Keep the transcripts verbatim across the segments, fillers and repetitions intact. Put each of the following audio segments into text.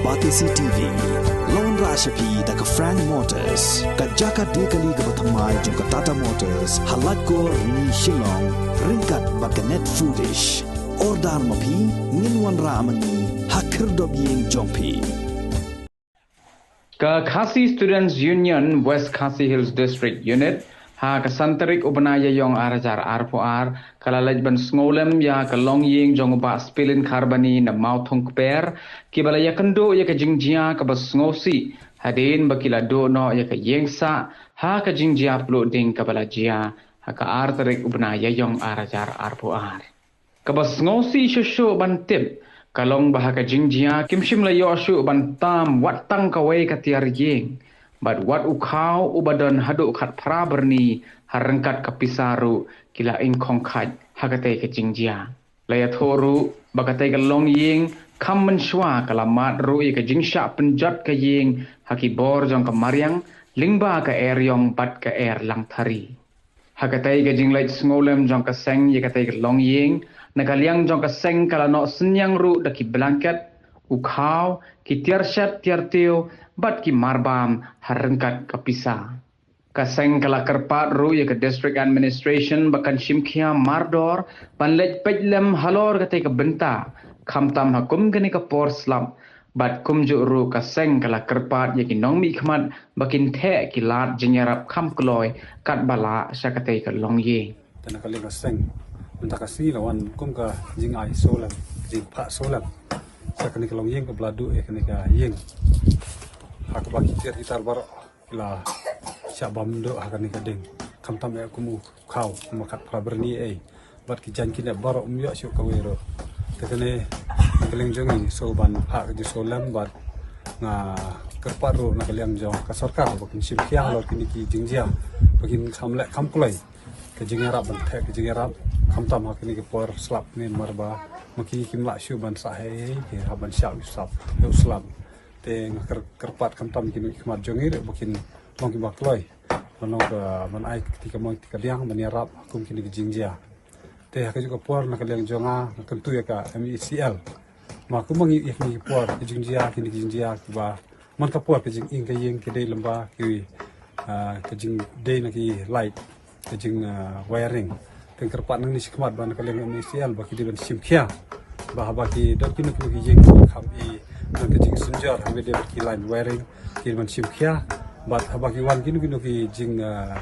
Batesi T V, la wanrah sha phi da ka Frank Motors, ka jaka die kali kaba thymmai jong ka Tata Motors, ha Laitkor, Rni, Shillong, ryngkat bad ka Net Foodish. Order ma phi, ngin wanrah ma ngi ha khyrdop ïing jong phi. Ka Khasi Students Union West Khasi Hills District Unit, ha ka san tarik u bnai Ïaïong ar hajar arphew ar, ka la leit ban sngewlem ïa ka longïing jong u Bah Spilin Kharbani na Mawthong Kper, kiba la ïakynduh ïa ka jingjia kaba sngewsih, hadien ba ki la duh noh ïa ka ïing sah ha ka jingjia pluh ding kaba la jia ha ka ar tarik u bnai Ïaïong ar hajar arphew ar. Kaba sngewsih shuh shuh ban tip ka long ba ha ka jingjia kim shym la ïoh shuh ban tam wat tang kawei ka tiar ïing, bad wat u khaw uba don haduh khatphra byrni ha ryngkat ka pisa ruh ki la ingkhong khait ha katei ka jingjia. La ïathuh ruh ba katei ka longïing kham mynshuwa ka la mad ruh ïa ka jingshah pynjot ka ïing ha ki bor jong ka mariang lyngba ka eriong bad ka er langthari. Ha katei ka jingleit sngewlem jong ka seng ïa katei ka longïing, na ka liang jong ka seng ka la noh synñiang ruh da ki blanket, u khaw, ki tiar shet tiar tiew bad ki marbam ha ryngkat ka pisa. Ka seng ka la kyrpad ruh ïa ka District Administration ba kan shim khia mardor ban leit peit lem halor katei ka bynta, khamtam ha kum kane ka por slap, bad kumjuh ruh ka seng ka la kyrpad ïa ki nongmihkhmat ba kin theh ki lad jingïarap kham kloi katba lah sha katei ka longïing. Te na ka liang ka seng, mynta ka sngi la wan kum ka jingai sngewlem, jingphah sngewlem sha kane ka longïing kaba la duh ïa kane ka ïing. Ha kaba ki tiar ki tar baroh ki la shah bam duh ha kane ka ding. Khamtam eh kum u khaw, kum u khatphra byrni eh. Bad ki jaiñ ki nep baroh ym ïoh shuh kawei ruh. Te kane ka liang jong ngi sngewban phah ka jingsngewlem bad nga kyrpad ruh na ka liang jong ka sorkar ba kin shim khia halor kine ki jingjia, ba kin kham leh kham kloi ka jingïarap ban theh ka jingïarap, khamtam ha kine ki por slap ne namar ba ma ki kim lah shuh ban sah hei hei, ki hap ban shah u slap, u slap. Te nga kyr-, kyrpad khamtam ki nongmihkhmat jong ngi ruh ba kin long kiba kloi ban long ka, ban ai ka kti kamon kti kadiang ban ïarap ha kum kine ki jingjia. Te ha kajuh ka por na ka liang jong nga nga kyntu ïa ka M E C L. Ma kum ma ngi ïa kine ki por ki jingjia, kine ki jingjia kiba man ka por ka jinging ka ïing ki dei lyngba ki, ah, ka jingdei na ki light, ka jing, ah, wiring. Te nga kyrpad nangne shakhmat ba na ka liang M E C L ba ki dei ban shim khia ba haba ki don kino kino ki ïing ki kham i na ka jingsynjor, haba dei ba ki line wiring ki dei ban shim khia. Bad haba ki wan kino kino ki jing, ah,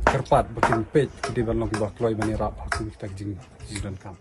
kyrpad ba kin peit ki dei ban long kiba kloi ban ïarap ha kum kita ki jing, jingdonkam.